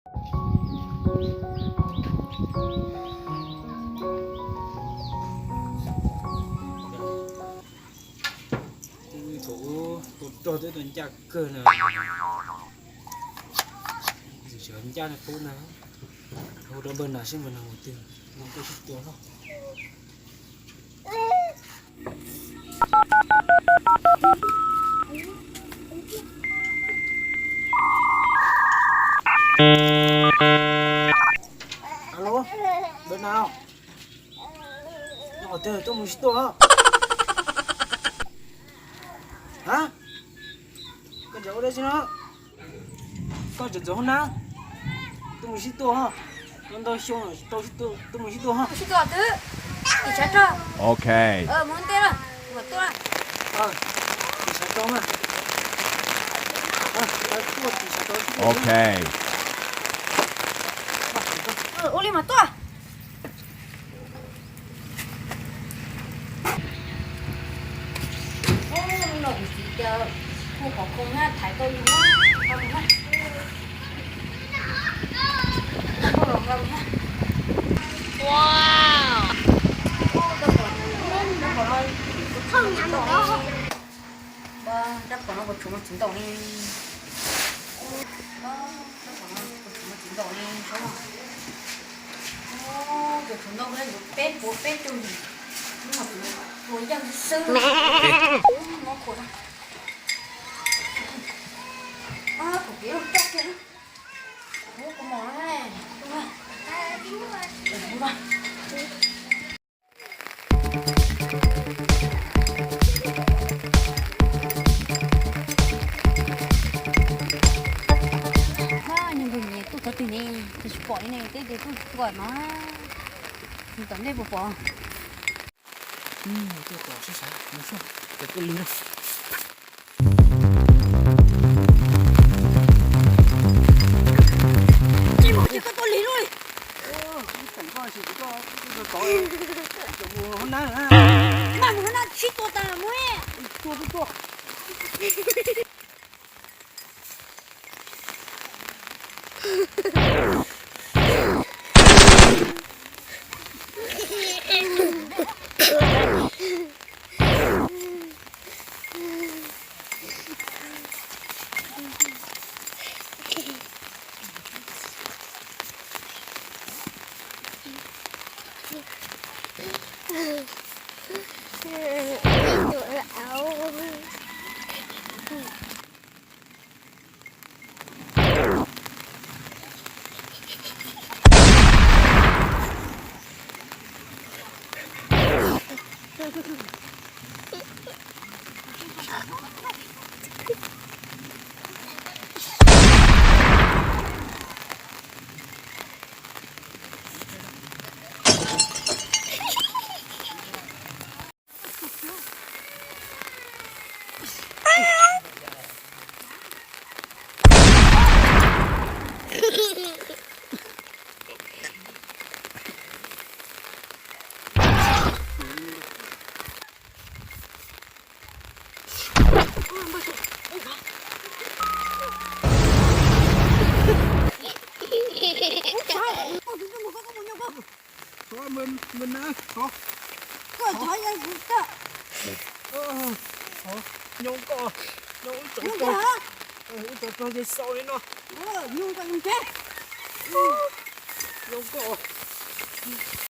Twb thaum ub tua rog twb tau ncaj kawg na. Tseem ncaj qub na. Hu rau npawg Nas seb npawg Nas mus twg no, npawg Nas sib tua no. Alo, npawg Nas, nyob qhov twg tuaj mus sib tua? Ha, koj tseem ua dab tsi no? Koj tseem txog hoob nab, tuaj mus sib tua ho. Ntau xyoo tsis tau sib tua, tuaj mus sib tua ho. Sib tua twb tim tshav rog. Ok. Mus ntej na, mam tuaj. Tim tshav rog mas. Tuaj tim tshav rog sib tua. Ok. Ua li mam tuaj. Hnub no kuv txiv tias hu qhov khoom na, thaiv tau yus na, nqa mus na. Nqa los nqa mus na. Rab phom no, rab phom no kuv tshuav mas tsis ntaus li. Rab phom no kuv tshuav mas tsis ntaus li, saib no. Kuv tshuav ntau, kuv peb puas peb tug, tus yaj xwb. Kuv kev loj coj kiag, kuv mos na. Nyob nkaus nyias tuaj txog twg ne, tsis pom li ne, tej tus tuaj tuaj no, tom ntej puas pom. Tuaj tom sib sab, mus xyuas, cov tuaj lwg na. Tsis mus ces koj tuaj lig luaj li. Mas mus hauv na, sib tua tas mus. Nyob koj, nyob ub, tsov rog ces xaus li no. Nyob koj.